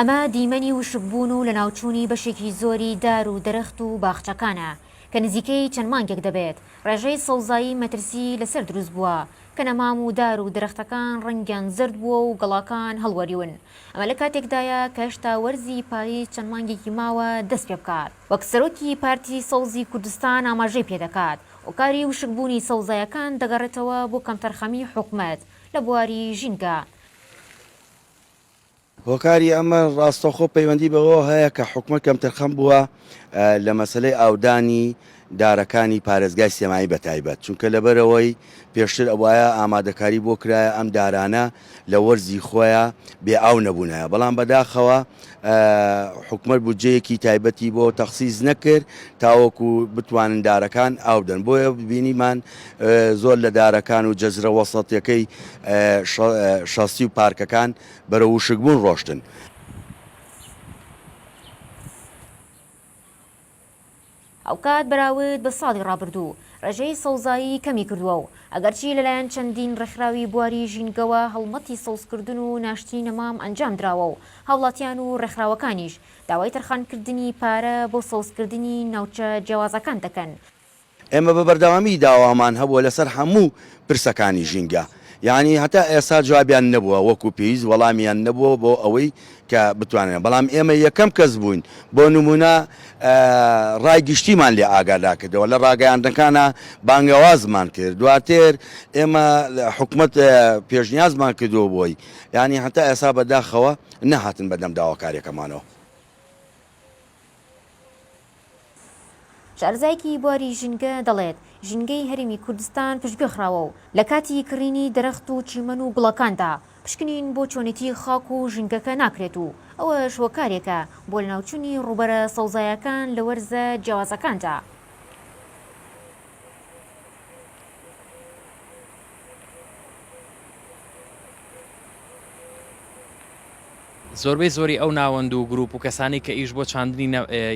ئەمە دیمەنی وشکبوون و لەناوچوونی بەشێکی زۆری دار و دەرخت و باخچەکانە کە نزیکەی چەند مانگێک دەبێت ڕێژەی سەوزایی مەترسی لەسەر دروست بووە کە نەمام و دار و درەختەکان ڕەنگیان زەرد بووە و گەڵاکان هەڵوەریون ئەمە لە کاتێکدایە کە هێشتا وەرزی پاییز چەند مانگێکی ماوە دەست پێبکات وەک سەرۆکی پارتی سەوزی کوردستان ئاماژەی پێدەکات هۆکاری وشکبوونی سەوزایەکان دەگەڕێتەوە بۆ کەمتەرخەمی حکومەت لە بواری ژینگە. هۆکاری ئەمە ڕاستەوخۆ پەیوەندی بەوەوە هەیە کە حکومەت کەمتەرخەم بووە لە مەسەلەی ئاودانی دارەکانی پارێزگای سلێمانی بەتایبەت، چونکە لەبەرئەوەی پێشتر ئەبوایە ئامادەکاری بۆ کرایە ئەم دارانە لە وەرزی خۆیا بێ ئاو نەبوونایە، بەڵام بەداخەوە حکومەت بودجەیەکی تایبەتی بۆ تەخسیس نەکرد تاوەکو بتوانن دارەکان ئاو بدەن، بۆیە بینیمان زۆر لە دارەکان و جەزرە وەسەتیەکەی شەستی و پارکەکان بەرەو وشکبوون ڕۆشتن. هاوکات بەراورد بە ساڵی ڕابردوو ڕێژەی سەوزایی کەمی کردووە و ئەگەرچی لەلایەن چەندین ڕێکخراوی بواری ژینگەوە هەڵمەتی سەوزکردن و ناشتنی نەمام ئەنجام دراوە و هاوڵاتیان و ڕێکخراوەکانیش داوای تەرخانکردنی پارە بۆ سەوزکردنی ناوچە جیاوازەکان دەکەن. ئێمە بە بەردەوامی داوامان هەبووە لەسەر هەموو پرسەکانی ژینگە، یانی هەتا ئێستا جوابیان نەبووە وەکو پێویست وەڵامیان نەبووە بۆ ئەوەی کە بتوانن، بەڵام ئێمە یەکەم کەس بووین بۆ نموونە ڕای گشتیمان لێ ئاگادار کردەوە، لە ڕاگەیاندنەکانا بانگەوازمان کرد، دواتر ئێمە حکومەت پێشنیازمان کردووە بۆی، یانی هەتا ئێستا بەداخەوە نەهاتن بەدەم داواکاریەکەمانەوە. شارەزایەکی بواری ژینگە دەڵێت، ژینگەی هەرێمی کوردستان پشتگوێ خراوە و لە کاتی کڕینی دەرەخت و چیمەن و گوڵەکاندا پشکنین بۆ چۆنێتی خاک و ژینگەکە ناکرێت و ئەوەش هۆکارێکە بۆ لەناوچوونی ڕووبەرە سەوزایەکان لە وەرزە جیاوازەکاندا. زۆربەی زۆری ئەو ناوەند و گروپ و کەسانەی کە ئیش بۆ چاندنی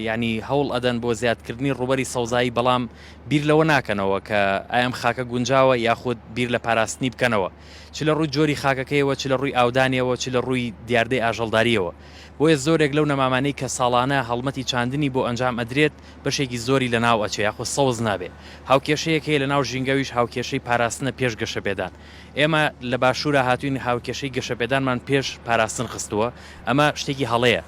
یانی هەوڵ ئەدەن بۆ زیادکردنی ڕووبەری سەوزایی بەڵام بیر لەوە ناکەنەوە کە ئایا ئەم خاکە گونجاوە یاخود بیر لە پاراستنی بکەنەوە چ لە ڕووی جۆری خاکەکەیەوە چ لە ڕووی ئاودانیەوە چ لە ڕووی دیاردەی ئاژەڵداریەوە بۆیە زۆرێک لەو نەمامانەی کە ساڵانە هەڵمەتی چاندنی بۆ ئەنجام ئەدرێت بەشێکی زۆری لەناو ئەچێ یاخود سەوز نابێ هاوکێشەیەک هەیە لەناو ژینگەویش هاوکێشەی پاراستنە پێش گەشەپێدان ئێمە لە باشوورا هاتووین هاوکێشەی گەشەپێدانمان پێش پاراستن خستووە، ئەمە شتێکی هەڵەیە.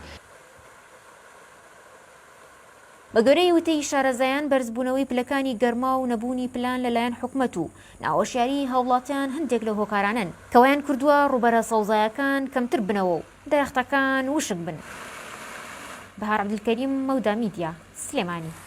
بە گوێرەی وتەی شارەزایان بەرزبوونەوەی پلەکانی گەرما و نەبوونی پلان لەلایەن حکومەت و ناهۆشیاریی هاوڵاتیان هەندێک لەو هۆکارانەن کە وایان کردووە ڕووبەرە سەوزایەکان کەمتر بنەوە و درەختەکان وشک بن. بەهار عەبدولکەریم، مەودا میدیا، سلێمانی.